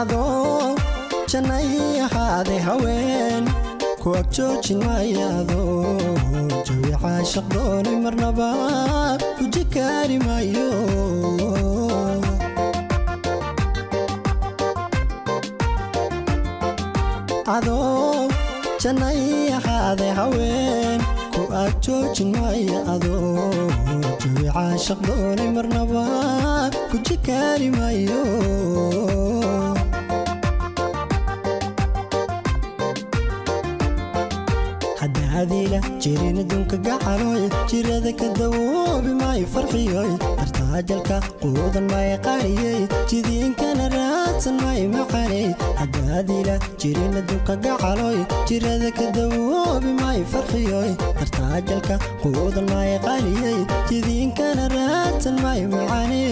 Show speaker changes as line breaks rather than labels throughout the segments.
Adoo jannay ahaaday haween ku ag joojin maayo, adoo jawi caashaq doonay marnaba guji kaari maayo. Adoo jannay ahaaday haween ku ag joojin maayo, adoo jawi caashaq doonay marnaba guji kaari maayo. Haddaadiila jirin adduunka gacaloy, jirada ka dawoobi maayo farxiyoy, dartaajalka quudan maayo qariyey, jidiinkana raadsan maayo macaney. Haddaadiila jirin adduunka gacaloy, jirada ka dawoobi maayo farxiyoy, dartaajalka quudan maayo qariyey, jidiinkana raadsan maayo macaney.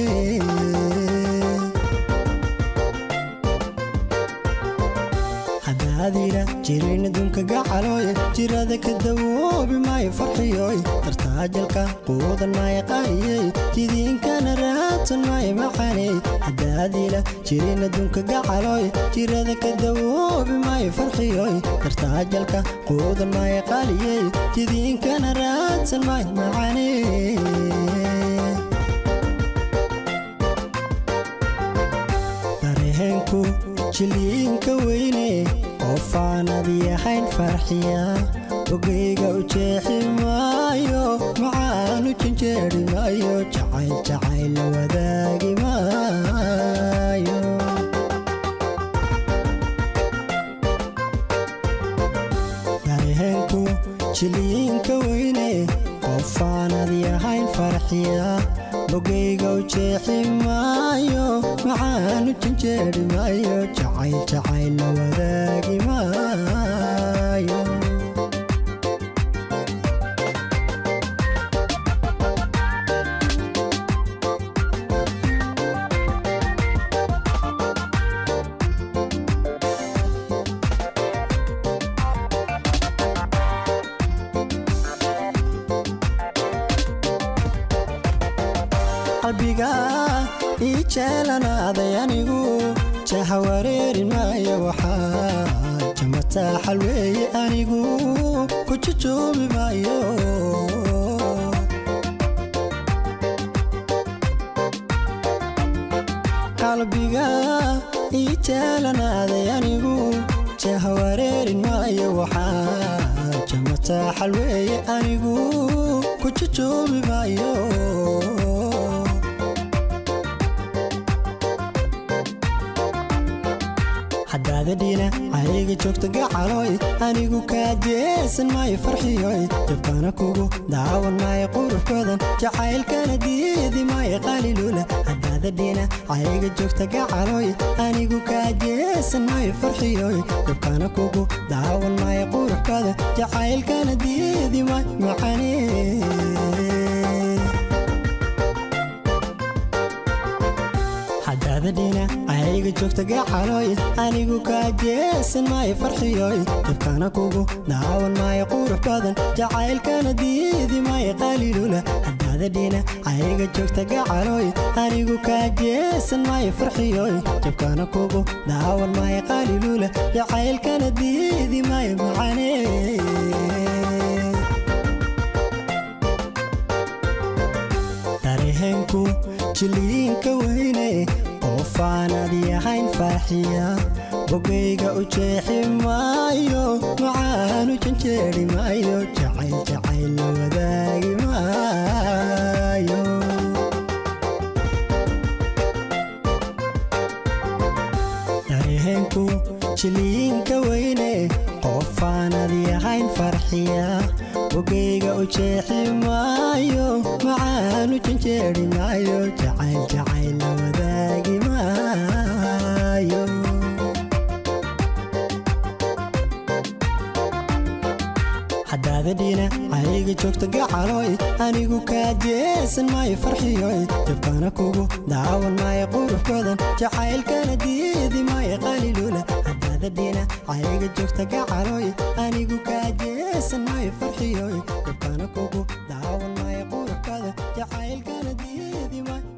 Haddaadiila jirin adduunka gacaloy, jirada ka dawoobi maayo farxiyoy, dartaajalka quudan maayo qariyey, jidiinkana raadsan maayo macaney. Haddaadiila jirin adduunka gacaloy, jirada ka dawoobi maayo farxiyoy, dartaajalka quudan maayo qaliyey, jidiinkana raadsan maayo macaney. Dareenku jiliinka weyne, qofaanad yahayn farxiya, ogeyga u jeexi maayo, macaanu janjeeri maayo, jacayl jacayl la wadaagi maayo. Dareenku jiliinka weyne, qofaanad yahayn farxiya, bogayga u jeexi maayo, macaanu janjeeri maayo, jacayl jacayl la wadaagi maayo. Qalbiga ii jeelanaaday anigu jaha wareerin maayo, waxaa jamataaxal weeye anigu ku jujuubi maayo. Qalbiga ii jeelanaaday anigu jaha wareerin maayo, waxaa jamataaxal weeye anigu ku jujuubi maayo. Haddaada dhina ayga joogta gacaloy, anigu kaa jeesan maayo farxiyoy, jabkana kugu daawan maayo qurux badan, jacaylkana diidi maayo qalilula. Haddaada dhina ayga joogta gacaloy, anigu kaa jeesan maayo farxiyoy, jabkana kugu daawan maayo qurux badan, jacaylkana diidi maayo macane. Haddaada dhina ayga joogta gacaloy, anigu kaa jeesan maayo farxiyoy, jabkana kugu daawan maayo qurux badan, jacaylkana diidi maayo qalilula. Haddaada dhina ayga joogta gacaloy, anigu kaa jeesan maayo farxiyoy, jabkana kugu daawan maayo qalilula, jacaylkana diidi maayo macane. Dareenku jiliinka weyne, qofaanad yahayn farxiya, bogayga u jeexi maayo, macaanu janjeeri maayo, jacayl jacayl la wadaagi maayo. Dareenku jiliinka weyne, qofaanad yahayn farxiya, bogayga u jeexi maayo, macaanu janjeeri maayo, jacayl jacayl la wadaagi maayo. Haddaada dhina ayga joogta gacaloy, anigu kaa jeesan maayo farxiyoy, jabkana kugu daawan maayo qurux badan, jacaylkana diidi maayo qalilula. Haddaada dhina ayga joogta gacaloy, anigu kaa jeesan maayo farxiyoy, jabkana kugu daawan maayo qurux badan, jacaylkana diidi maayo.